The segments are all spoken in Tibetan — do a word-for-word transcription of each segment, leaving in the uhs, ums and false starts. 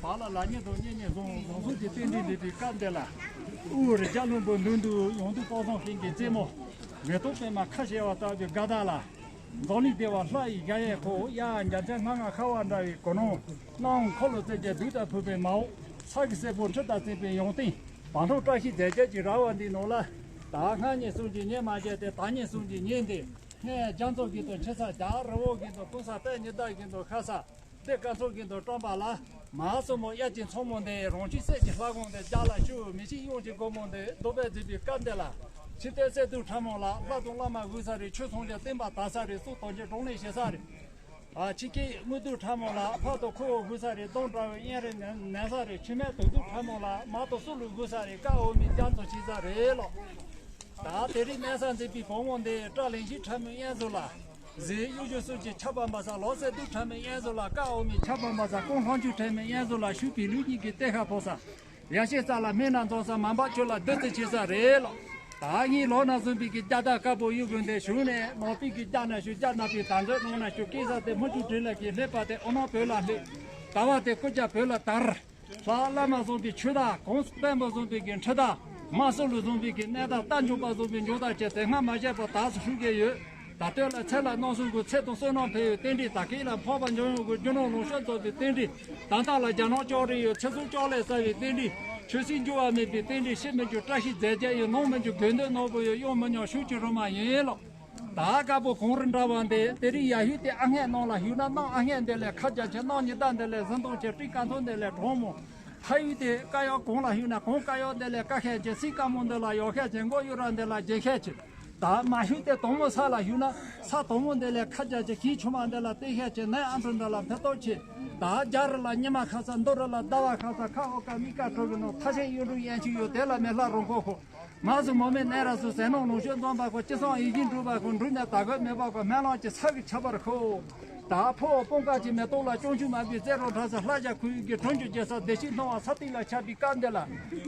བ་ལ་ལ་ཉེ་དང་གཉེན་ཉེ་བཟང་བཟང་བཟང་གི་རྟེན་འབྲེལ་འདི་དུས་སྐབས་འདི་ལ། དབུ་རི་རྒྱ་ལྷུན་པོ་མདུན་དུ་ཡོངས་འདུ་དཔག་བཟང་ཤིང་གི་རྩེ་མོ། མེ་ཏོག་པད་མ་ཁ་བྱེ་བ་ལྟ་བུའི་དགའ་ཟླ་ལ། འཛམ་གླིང་བདེ་བ་ལྷ་ཡི་གཞལ་ཡས་ཁོག་ཡ་འཇའ་ཚོན་སྣ་ལྔ་ཤར་བ་འདྲ་བའི་གོ་ནོར། སྣང་ཁོ་ལོ་རྩེ་རྒྱལ་བདུད་དང་ཕུད་པའི་མ་འོངས་ས་གི་སྲས་པོ་ཁྲི་དང་བརྩེགས་པའི་ཡོན་ཏན་བང་ཁྲོ་བཀྲ་ཤིས་རྫས་བརྒྱད་ཀྱི་ར་བ་འདི་ནང་ལ། ད་སྔ་ཉིན་གསུམ་གྱི་ཉིན་མ་བརྒྱད་དེ་ད་ཉིན་གསུམ་གྱི་ཉིན་འདི། ངས་རྒྱ་མཚོ་གི་དང་ཆུ་ས་རྒྱ་རི་བོ་གི་དང་ཀུན་ས་པད་ཉི་ཟླ་གི་དང་ཤ་ས། འདི་སྐར་ཚོགས་ཀྱི་དང་བཀྲམ་པ་ལ། མ་སོ་མོ་དབྱར་གྱི་མཚོ་མོ་འདི་རང་བཞིན་གསེར་གྱི་ལྷ་ཁང་འདི་རྒྱ་ལ་ཞུ་མི་ཤིག་ཡོངས་ཀྱི་སྒོ་མོ་འདི་རྡོ་པས་བརྫིས་པའི་སྐབས་འདི་ལ། ཕྱི་ལྟར་གསེར་གདུགས་ཁྲ་མོ་ལ་ལྷ་དང་བླ་མ་དགོས་ས་རེད། ཆོས་སངས་རྒྱས་བསྟན་པ་དར་ས་རེད། སྲོག་དང་ཆེན་གྲོང་ལས་བྱེད་ས་རེད། ཨ་ཕྱི་སྐད་དངུལ་གདུགས་ཁྲ་མོ་ལ་ཕག་དང་ཁོ་བོ་དགོས་ས་རེད། སྡོང་བྲག་བའི་གཡས་རེ་ནན་ས་རེད། ཕྱི་སྨད་དུག་གདུགས་ཁྲ་མོ་ལ་མ་དང་སུ་ལུ་དགོས་ས་རེད། ཀ་འོ་མའི་རྒྱ་མཚོ་ཆེ་ས་རེད་ལོ། ད་དེ་རིང་གནས་ས་མཛེས་པའི་བུ་མོ་འདི་སྐྲ་ལེན་ཤིང་ཁྲ་མོའི་གཡས་ཟུར་ལ། གཟི་གཡུ་བྱུ་སོགས་ཀྱི་ཆར་པ་འབབ་ས་ལོ་གསེར་གདུགས་ཁྲ་མོའི་གཡས་ཟུར་ལ། ཀ་འོ་མའི་ཆར་པ་འབབ་ས་ཀོང་ལྷང་ཆུ་ཁྲ་མོའི་གཡས་ཟུར་ལ། ཞུགས་པའི་ལུས་གཉིས་ཀྱི་གཏེར་ཁ་ཕོག་ས། ཡ་ཤེས་རྩ་ལ་སྨན་སྣ་འཛོམས་ས། མ་འབབ་ཆུ་ལ་བདུད་རྩི་ཆེ་ས་རེད་ལོ། ད་ངའི་ལོ་ན་བཟུང་པའི་གི་རྒྱ་དར་དཀར་པོ་གཡུ་གུ་འདི་གཞུང་ནས་ནོར་པའི་གི་རྒྱ་ན་ཞུ་རྒྱ་ན་པའི་དར་མཛོད་ནང་ན་ཞུ། སྐྱེས་ས་དེ་མུ་ཆུ་དྲིན་ལ་གི་སླེབས་པ་དེ་ཨོ་ནོ་བོད་ལ་སླེབས། ད་བ་དེ་ཀུ་རྒྱ་བོད་ལ་དར། ལྷ་བླ་མ་བཟང་པའི་ཆོས་དར། གོང་དཔོན་པོ་བཟང་པའི་གི་ཁྲི་དར། མ་སུ་ལུ་བཟང་པའི་གི་གནས་དར། རྟ་མགྱོགས་པ་བཟང་པའི་མགྱོགས་དར་བཅས་དེ་སྔ་མ་བཞག་པ་དར་སུ་ཞུ་གི་ཡོད། ད་སྟོད་ལ་ཚེ་ལ་སྣང་སྲུང་གི་ཚེ་དང་བསོད་ནམས་འཕེལ་བའི་རྟེན་འབྲེལ། ད་སྐེད་ལ་འཕགས་པ་འཇམ་དབྱངས་ཀྱི་རྒྱུ་ནོར་ལོངས་སྤྱོད་རྫོགས་པའི་རྟེན་འབྲེལ། ད་ལྟ་ལ་རྒྱ་ནག་ལྕགས་རི་ཡོད། ཚེ་སྲོག་ལྕགས་ལས་གསལ་བའི་རྟེན་འབྲེལ། ཆོས་སྲིད་འགྱུར་བ་མེད་པའི་རྟེན་འབྲེལ། ཕྱི་མི་འགྱུར་བཀྲ་ཤིས་རྫས་བརྒྱད་ཡོད། ནང་མི་འགྱུར་དགོས་འདོད་ནོར་བུ་ཡོད། གཡོ་མི་མྱོང་ཤུགས་ཀྱི་རོལ་མ་ཡིན་ལོ། ད་དཀར་པོ་གངས་རི་འདྲ་བ་འདི། དེ་རིང་ཡར་ཞུ་དེ་ཨ་སྔས་ནང་ལ་ཞུ་ན། གནམ་ཨ་སྔས་འདི་ལས་ཁ་རྒྱ་ཆེ། གནམ་ཉི་ཟླ་འདི་ལས་གཟི་མདངས་ཆེ། སྤྲིན་དཀར་མཚོ་འདི་ལས་གྲང་མོ། ཕ་ཡུལ་དེ་དཀར་ཡོལ་གངས་ལ་ཞུ་ན། གངས་དཀར་ཡོལ་འདི་ལས་དཀར་ཤས་ཆེ། སེང་དཀར་མོ་འདི་ལ་ཡོལ་ཤས་ཆེ། མགོ་གཡུ་རལ་འདི་ལ་རྒྱས་ཤས་ཆེ། ད་མ་ཞུ་དེ་དོང་མོ་ས་ལ་ཞུ་ན། ས་དོང་མོ་འདི་ལས་ཁ་རྒྱ་ཆེ། གཞིས་ཆུ་མ་འདི་ལ་བརྟན་ཤས་ཆེ། ནས་ཨ་མཐོ་འདི་ལ་འཕེལ་སྟོབས་ཆེ། ད་རྒྱ་རི་ལ་ཉི་མ་ཁ་ས། མདོ་རི་ལ་ཟླ་བ་ཁ་ས། ཁ་འོ་ཀ་མི་ཀ་གྲོ་གི་ནོ། ཐ་ཆེན་གཡུ་འབྲུག་ཡན་ཆད་ཡོད། དེ་ལ་མེ་ལྷ་རོང་ཁོ་ཁོ། མ་སུ་མོ་མེ་ནས་ར་སུ་ཟས་ནོ་ལོངས་སྤྱོད་འཛོམས་པ་ཁོ། ཅི་སོང་ཡིད་བཞིན་འགྲུབ་པ་ཁོ། འགྲུབ་ནས་ད་གོས་མེད་པ་ཁོ། སྨན་ལམ་གྱི་ས་གི་ཆ་བར་ཁོ། ད་ཕོ་བོ་སྤོང་ཀ་གྱི་མེ་ཏོག་ལ། སྐྱོང་ཆུ་མ་བུའི་རྩེ་རོ་འཁྲབ་ས། ལྷ་བྱ་ཁུ་ཡུག་གི་གྲོང་ཁྱེར་རྒྱལ་ས། བདེ་སྐྱིད་སྣང་བ་ས་སྟེང་ལ་ཁྱབ་པའི་སྐབས་འདི་ལ།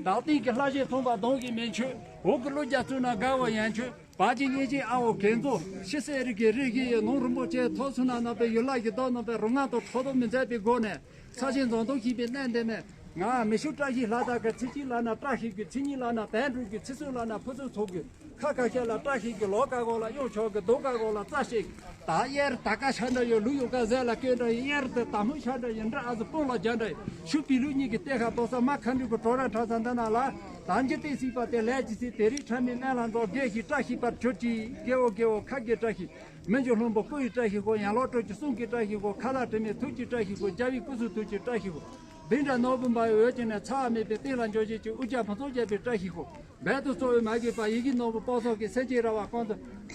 ད་སྟེང་གི་ལྷ་གཞས་ཚོང་པ་གདོང་གི་མེ་མཆོད། འོག་གི་ཀླུ་རྒྱལ་བཙུན་ན་དགའ་བ་ཡན་ཆོད། བར་གྱི་གཉེན་གཅིག་ཨ་འོ་གན་ཚོ། ཕྱི་གསལ་རིགས་ཀྱི་རིགས་ཀྱི་ཡོད། ནང་རིན་པོ་ཆེ་ཐོག་ཚུན་ན་ནང་པའི་ཡུལ་ལྷ་གི་བདག་རྣམ་པའི་རུ་ང་དང་ཁྲོ་ཐོག་མི་མཛད་པའི་སྒོ་ནས། ས་ཆེན་འཛམ་སྟོང་ཞིག་པའི་གནས་འདི་ནས། ང་མི་ཤུགས་བཀྲ་ཤིས་ལྷ་དར་གྱི། ཚེ་གཅིག་ལ་ན་བཀྲ་ཤིས་ཀྱི། ཚེ་གཉིས་ལ་ན་བན་ཕྲུག་གི། ཚེ་གསུམ་ལ་ན་ཕུན་སུམ་ཚོགས་ཀྱི། ཁ་ཁ་ཤས་ལ་བཀྲ་ཤིས་ཀྱི། ལོ་ཀ་གོ་ལ་གཡོ་ཆོག་གི། དུག་ཀ་གོ་ལ་རྩ་ཤེས་ཀྱི། ད་གཡེར་ད་ཀ་ཤ་འདྲ་ཡོད། ལུག་ཡོད་ཀ་ཟས་ལ་སྐད་འདྲ་ཡོད། གཡེར་དེ་ད་མུ་ཤ་འདྲ་ཡོད། འདྲ་ཨ་ཟི་སྤུན་ལ་རྒྱ་འདྲ་ཡོད། ཤུག་པའི་ལུག་གཉིས་ཀྱི་གཏེར་ཁ་ཐོག་ས། མ་ཁ་འདུས་ཀྱི་གྲོག་ར་ཁྲ་ས་འདི་ན་ལ། ད་འཇིག་རྟེན་སྲིད་པ་དེ་ལས་ཀྱི་སྲིད། དེ་རིང་ཁྲ་མི་གནས་ལ་འཛོག། དགེ་ཞིག་བཀྲ་ཤིས་པར་གྱུར་ཅིག། དགེའོ་དགེའོ་ཁ་དགེ་བཀྲ་ཤིས། མི་འགྱུར་ལྷུན་པོ་སྐུ་ཡི་བཀྲ་ཤིས་ཤོག། ཡང་ལོ་དྲུག་ཅུ་གསུང་གི་བཀྲ་ཤིས་ཤོག། ཁ་ལག་དྲི་མེད་ཐུགས་ཀྱི་བཀྲ་ཤིས་ཤོག། རྒྱལ་བའི་སྐུ་གསུང་ཐུགས་ཀྱི་བཀྲ་ཤིས་ཤོག། བཻ་ཌཱ་ནོར་བུ་འབར་བའི་འོད་ཀྱི་ནས། ཚ་བ་མེད་པའི་སྟེང་ལ་འཇོག་བྱེད་ཅིག། དབུ་རྒྱན་ཕུན་ཚོགས་རྒྱས་པའི་བཀྲ་ཤིས་ཤོག། འབད་དུ་གསོ་བའི་མ་གིས་པ། ཡི་གེ་ནོར་བུ་དཔག་བསམ་གྱི། སེམས་ཅན་ར་བ་ཀུན་ཏུ་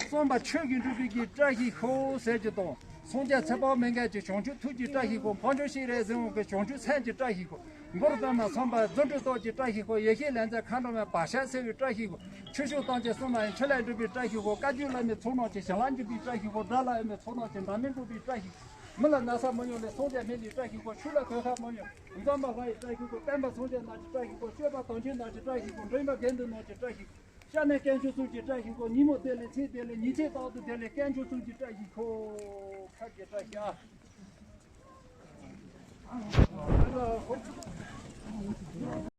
སོན་པ་ཆོས་ཀྱི་འབྲུ་བུ་གི་བཀྲ་ཤིས་ཤོག་ཟེར་གྱི་དང་། སངས་རྒྱས་ཚེ་དཔག་མེད་མཁན་གྱི་བྱང་ཆུབ་ཐུགས་ཀྱི་བཀྲ་ཤིས་ཤོག། འཕགས་མཆོག་སྤྱན་རས་གཟིགས་དབང་གི་བྱང་ཆུབ་སེམས་ཀྱི་བཀྲ་ཤིས་ཤོག། གུ་རུ་པདྨ་སམ་བྷ་བའི་རྫུ་འཕྲུལ་སྟོབས་ཀྱི་བཀྲ་ཤིས་ཤོག། ཡེ་ཤེས་ལས་མཛད་མཁའ་འགྲོ་མའི་བག་ཆགས་སེལ་བའི་བཀྲ་ཤིས་ཤོག། ཆོས་སྐྱོང་ཐམས་ཅད་སྲུང་མ་ཡི། ཆོས་ལས་སྒྲུབ་པའི་བཀྲ་ཤིས་ཤོག། བཀའ་བརྒྱུད་བླ་མའི་ཚོགས་རྣམས་ཀྱི། ཞལ་ལག་འཇུག་པའི་བཀྲ་ཤིས་ཤོག། དགྲ་ལྷ་ཨུ་མའི་ཚོགས་རྣམས་ཀྱི། འབྲལ་མེད་འགྲོ་བའི་བཀྲ་ཤིས་ཤོག། མི་ལ་ན་ཚ་མི་ཡོང་ལས་སངས་རྒྱས་མི་ལའི་བཀྲ་ཤིས་ཤོག། ཆོས་ལ་གོད་ཁ་མི་ཡོང་། འཛོམས་པ་ལྷ་ཡི་བཀྲ་ཤིས་ཤོག། བསྟན་པ་སངས་རྒྱས་རྣམས་ཀྱི་བཀྲ་ཤིས་ཤོག། སྤྱོད་པ་དམ་ཆོས་རྣམས་ཀྱི་བཀྲ་ཤིས་ཤོག། འདྲེན་པ་དགེ་འདུན་རྣམས་ཀྱི་བཀྲ་ཤིས་ཤོག། ཤ་ནས་དཀོན་མཆོག་གསུམ་གྱི་བཀྲ་ཤིས་ཤོག། ཉིན་མོ་བདེ་ལེགས་མཚན་བདེ་ལེགས། ཉིན་མཚན་རྟག་ཏུ་བདེ་ལེགས། དཀོན་མཆོག་གསུམ་གྱི་བཀྲ་ཤིས་ཤོག། ཁ་གི་བཀྲ་ཤིས་ཨ།